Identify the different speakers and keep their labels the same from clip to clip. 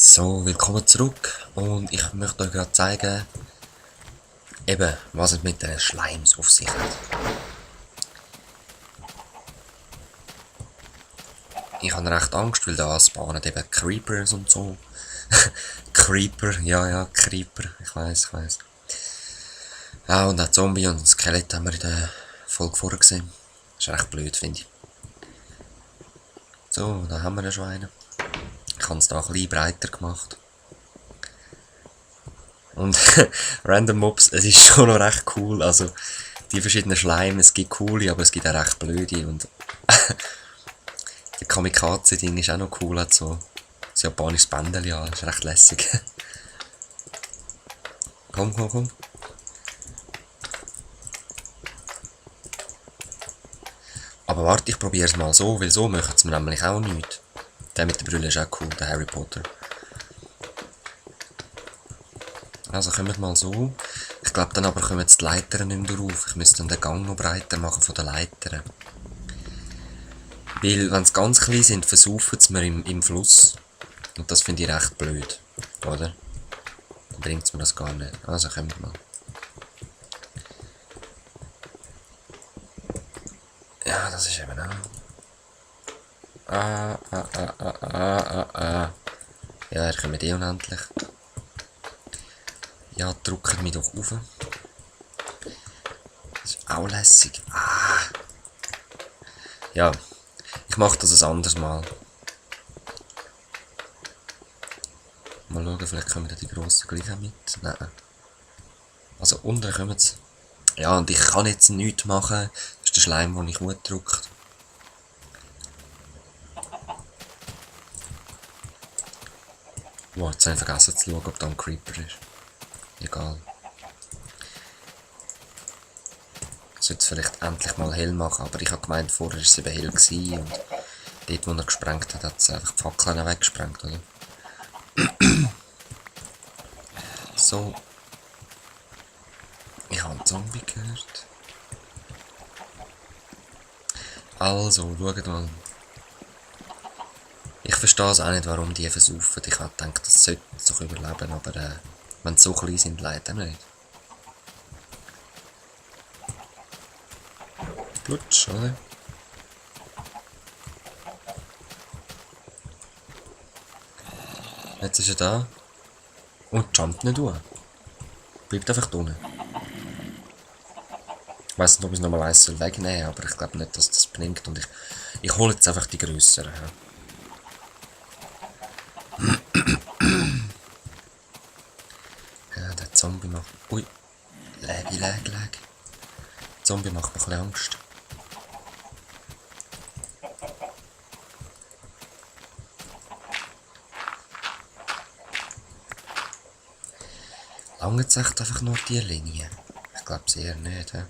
Speaker 1: So, willkommen zurück und ich möchte euch gerade zeigen, eben, was es mit den Schleims auf sich hat. Ich habe recht Angst, weil da spawnen eben Creepers und so. Creeper, ja, Creeper, ich weiß. Ja, und auch Zombie und Skelett haben wir in der Folge vorher gesehen. Das ist recht blöd, finde ich. So, da haben wir ja schon einen. Ich habe es da ein bisschen breiter gemacht. Und Random Mobs, es ist schon noch recht cool. Also, die verschiedenen Schleime, es gibt coole, aber es gibt auch recht blöde. Und der Kamikaze-Ding ist auch noch cool, hat so ein japanisches Bändchen, ja, ist recht lässig. Komm. Aber warte, ich probiere es mal so, weil so machen es mir nämlich auch nichts. Der mit der Brille ist auch cool, der Harry Potter. Also kommen wir mal so. Ich glaube dann aber kommen jetzt die Leitern nicht mehr drauf. Ich müsste dann den Gang noch breiter machen von den Leitern. Weil, wenn sie ganz klein sind, versaufen sie mir im Fluss. Und das finde ich recht blöd. Oder? Dann bringt es mir das gar nicht. Also kommen wir mal. Ja, das ist eben auch. Ja, ihr kommt eh unendlich. Ja, drückt mich doch auf. Das ist auch lässig. Ja, ich mache das ein anderes Mal. Mal schauen, vielleicht kommen die grossen gleich auch mit. Nein. Also unten kommen sie. Ja, und ich kann jetzt nichts machen. Das ist der Schleim, den ich gut drückt. Wow, jetzt habe ich vergessen zu schauen, ob da ein Creeper ist. Egal. Ich sollte es vielleicht endlich mal hell machen, aber ich habe gemeint, vorher war es eben hell gewesen und dort, wo er gesprengt hat, hat es einfach die Fackeln weggesprengt, oder? So. Ich habe einen Zombie gehört. Also, schaut mal. Ich verstehe es auch nicht, warum die versaufen. Ich habe gedacht, das sollte doch überleben, aber wenn sie so klein sind, leider nicht. Plutsch, oder? Jetzt ist er da. Und jumpt nicht durch. Bleibt einfach unten. Ich weiss nicht, ob ich es nochmal eins wegnehmen soll, aber ich glaube nicht, dass das bringt. Und ich hole jetzt einfach die grösseren. Ja, der Zombie macht... Ui. Lag. Der Zombie macht mir ein bisschen Angst. Lange es echt einfach nur die Linie? Ich glaube es eher nicht, he?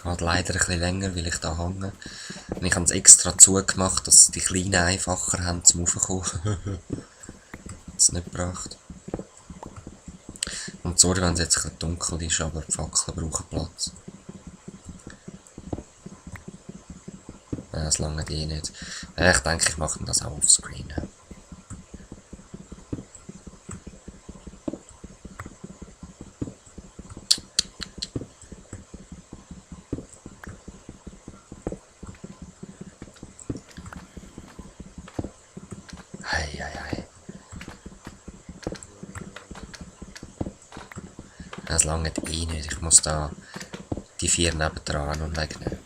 Speaker 1: Geht leider ein bisschen länger, weil ich da hänge. Und ich habe es extra zugemacht, dass die Kleinen einfacher haben zum Raufkommen. Hat es nicht gebracht. Und sorry, wenn es jetzt ein bisschen dunkel ist, aber die Fackeln brauchen Platz. Ja, das lange eh nicht. Ja, ich denke, ich mache das auch offscreen. Hei. Das lange eh nicht. Ich muss da die 4 nebendran und wegnehmen.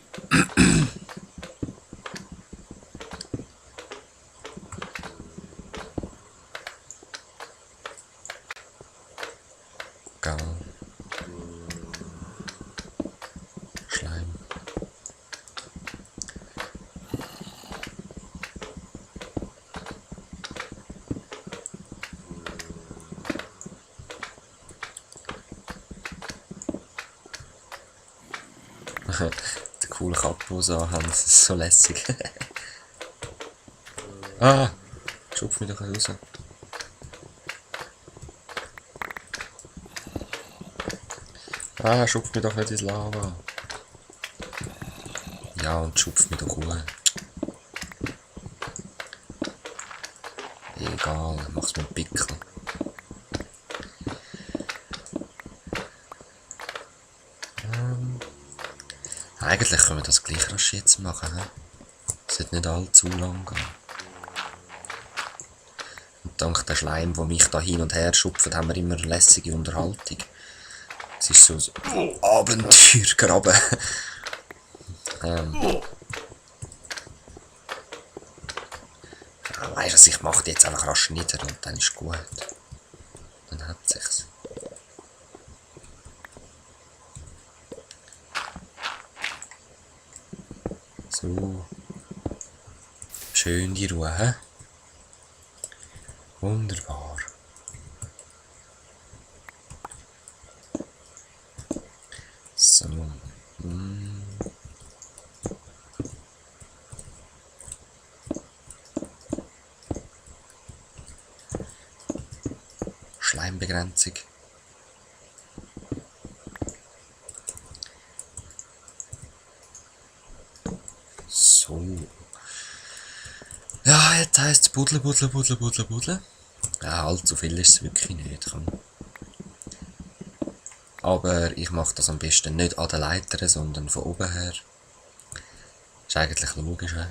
Speaker 1: Gell. Schleim. Die coole Kappe, die sie haben, das ist so lässig. Schupf mich doch raus. Schupf mich doch nicht ins Lava. Ja, und schupft mich doch Ruhe. Egal, mach's mit Pickel. Eigentlich können wir das gleich rasch jetzt machen. He? Es sollte nicht allzu lang gehen. Und dank der Schleim, der mich da hin und her schupft, haben wir immer lässige Unterhaltung. Es ist so ein Abenteuergraben. Weißt du, ich mache die jetzt einfach rasch nieder und dann ist gut. Dann hat sich's. So. Schön die Ruhe, hä? Wunderbar. So. Schleimbegrenzung. So. Ja, jetzt heisst es buddeln, buddeln, buddeln, buddeln, buddeln. Ja, allzu viel ist es wirklich nicht. Komm. Aber ich mache das am besten nicht an der Leiter, sondern von oben her. Ist eigentlich logisch, he?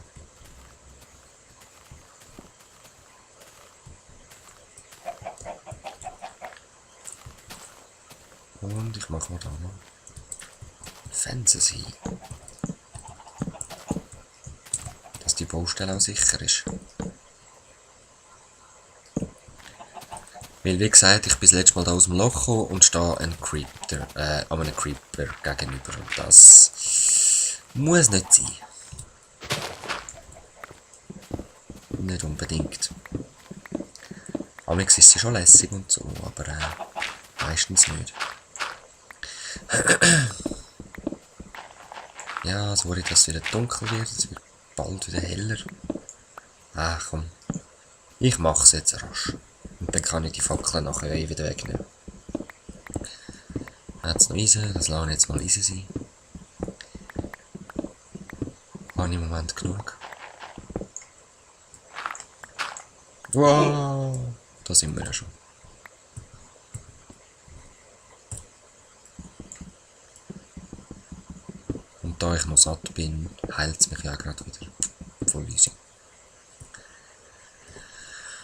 Speaker 1: Und ich mache mir da noch Fenster sein. Dass die Baustelle auch sicher ist. Weil wie gesagt, ich bin das letzte Mal da aus dem Loch gekommen und stehe einem Creeper gegenüber. Und das muss nicht sein. Nicht unbedingt. Amigs ist sie schon lässig und so, aber meistens nicht. Ja, sorry, dass es wieder dunkel wird. Es wird bald wieder heller. Komm. Ich mach's jetzt rasch. Und dann kann ich die Fackeln nachher wieder wegnehmen. Jetzt noch Eisen, das lasse ich jetzt mal Eisen sein. Habe ich im Moment genug. Wow, da sind wir ja schon. Und da ich noch satt bin, heilt es mich ja gerade wieder. Voll easy.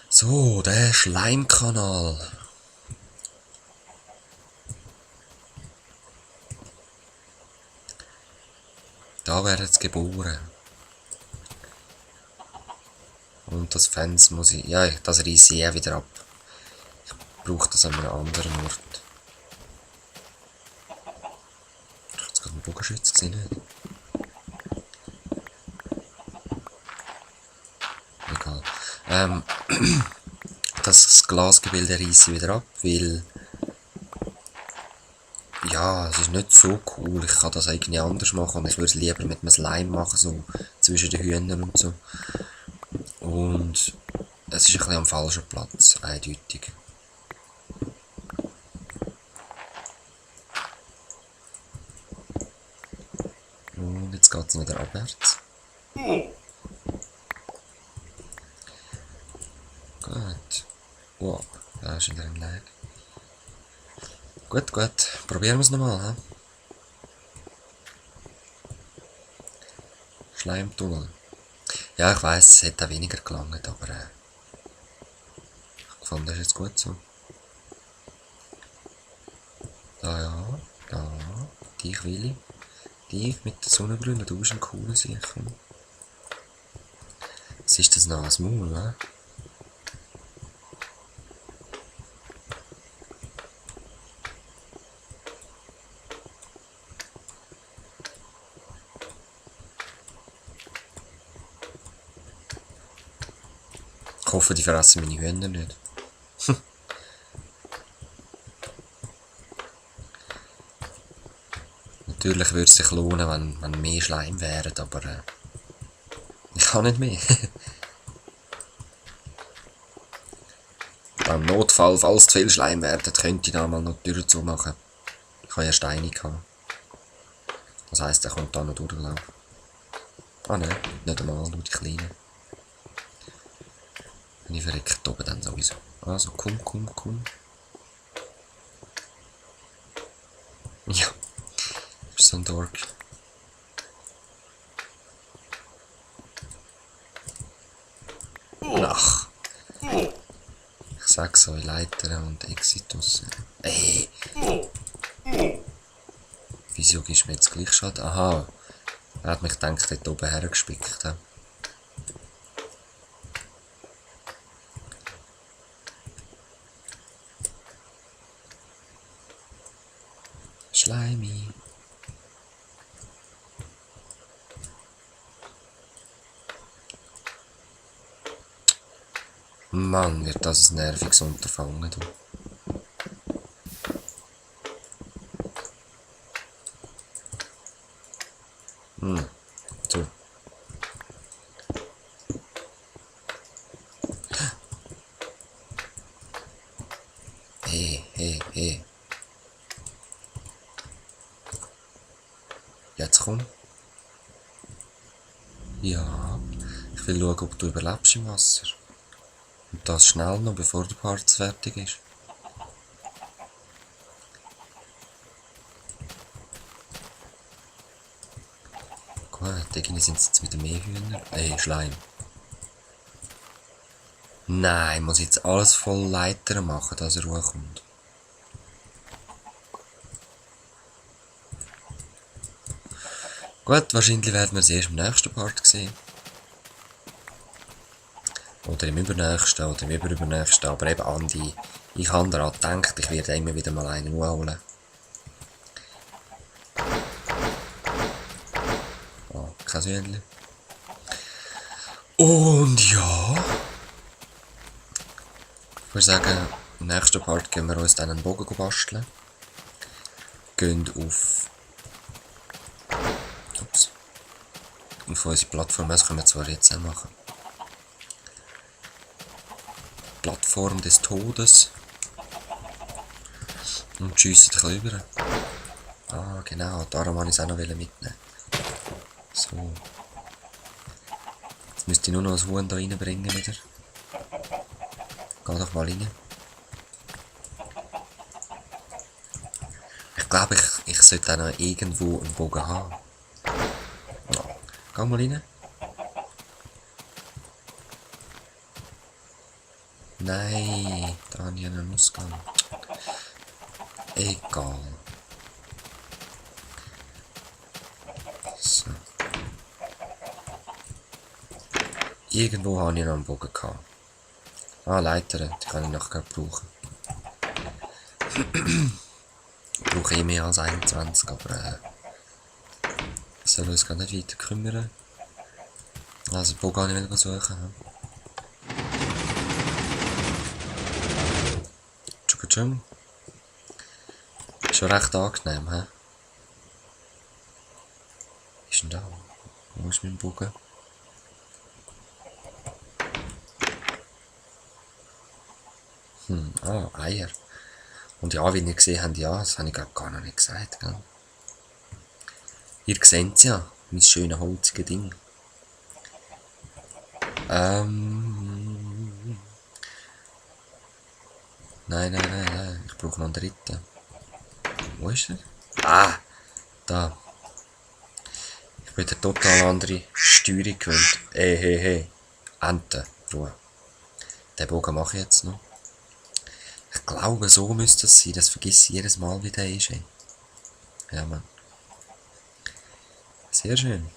Speaker 1: So, der Schleimkanal. Da werden sie geboren. Und das Fenster muss ich... Ja, das reiße ich wieder ab. Ich brauche das an einem anderen Ort. Ich habe jetzt gerade einen Bogenschütz gesehen. Egal. Das Glasgebilde reiße ich wieder ab, weil... Ja, es ist nicht so cool. Ich kann das irgendwie anders machen und ich würde es lieber mit einem Slime machen, so zwischen den Hühnern und so. Und es ist ein bisschen am falschen Platz, eindeutig. Und jetzt geht es wieder abwärts. Gut. Wow, da ist wieder ein Lag. Gut, probieren wir es nochmal. He? Schleimtunnel. Ja, ich weiss, es hätte auch weniger gelangt, aber ich fand das jetzt gut so. Da, dich will ich. Dich mit der Sonnenbrille, du bist ein cooler Sicher. Was ist das noch, ein Maul, ne? Ich hoffe, die verrassen meine Hühner nicht. Natürlich würde es sich lohnen, wenn mehr Schleim wären, aber ich kann nicht mehr. Im Notfall, falls zu viel Schleim werden, könnte ich da mal noch die Tür zumachen. Ich habe ja Steine gehabt. Das heisst, er kommt da noch durchlaufen. Ah nein, nicht einmal, nur die kleinen. Wenn ich verreckt oben dann sowieso. Also komm. Ja, ist so ein Dork. Ach. Ich sag's euch, Leiter und Exitus. Ey! Wieso gibst du mir jetzt gleich Schaden? Aha. Er hat mich gedacht, dort oben hergespickt. Ja. Schleimi. Mann, wird das ein nerviges Unterfangen, du. So. Hey. Jetzt komm. Ja. Ich will schauen, ob du überlebst im Wasser. Und das schnell noch, bevor der Part fertig ist. Gut, irgendwie sind es jetzt wieder mehr Hühner. Schleim. Nein, muss ich jetzt alles voll Leitern machen, dass er Ruhe kommt. Gut, wahrscheinlich werden wir es erst im nächsten Part sehen. Oder im übernächsten oder im übernächsten. Aber eben Andi, ich habe daran gedacht, ich werde immer wieder mal einen holen. Oh, kein Hühnchen. Und ja. Ich würde sagen, im nächsten Part gehen wir uns dann einen Bogen basteln. Gehen auf unsere Plattform, das können wir zwar jetzt auch machen. Plattform des Todes. Und schiessen dich rüber. Ah, genau, darum wollte ich es auch noch mitnehmen. So. Jetzt müsste ich nur noch ein Huhn da reinbringen wieder. Geh doch mal rein. Ich glaube, ich sollte auch noch irgendwo einen Bogen haben. Ja. Geh mal rein. Nein, da habe ich einen Ausgang. Egal. So. Irgendwo habe ich noch einen Bogen gehabt. Ah, Leiter, die kann ich nachher brauchen. Ich brauche eh mehr als 21, aber ich soll uns gar nicht weiter kümmern. Also, Bogen kann ich wieder suchen. Tschukatschum. Schon recht angenehm, hä? Ist denn da? Wo ist mein Bogen? Eier. Und ja, wie ihr gesehen habt, ja, das habe ich gar noch nicht gesagt, gell? Ihr seht es ja, mein schönes holziges Ding. Nein, ich brauche noch einen dritten. Wo ist er? Ah, da. Ich bin eine total andere Steuerung gewöhnt. Hey. Ente, Ruhe. Den Bogen mache ich jetzt noch. Ich glaube, so müsste es sein. Das vergisst ich jedes Mal, wie der ist. Ey. Ja, Mann. Sehr schön.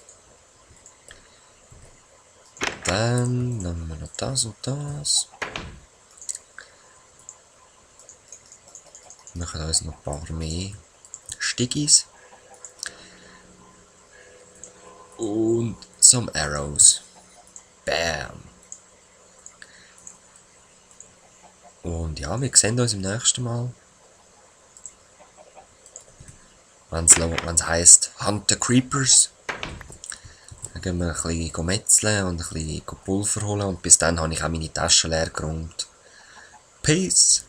Speaker 1: Dann nehmen wir noch das und das. Wir machen uns noch ein paar mehr Stiggis. Und some Arrows. Bam. Und ja, wir sehen uns im nächsten Mal. Wenn es heisst Hunt the Creepers. Dann gehen wir ein bisschen metzeln und ein bisschen Pulver holen. Und bis dann habe ich auch meine Taschen leer geräumt. Peace!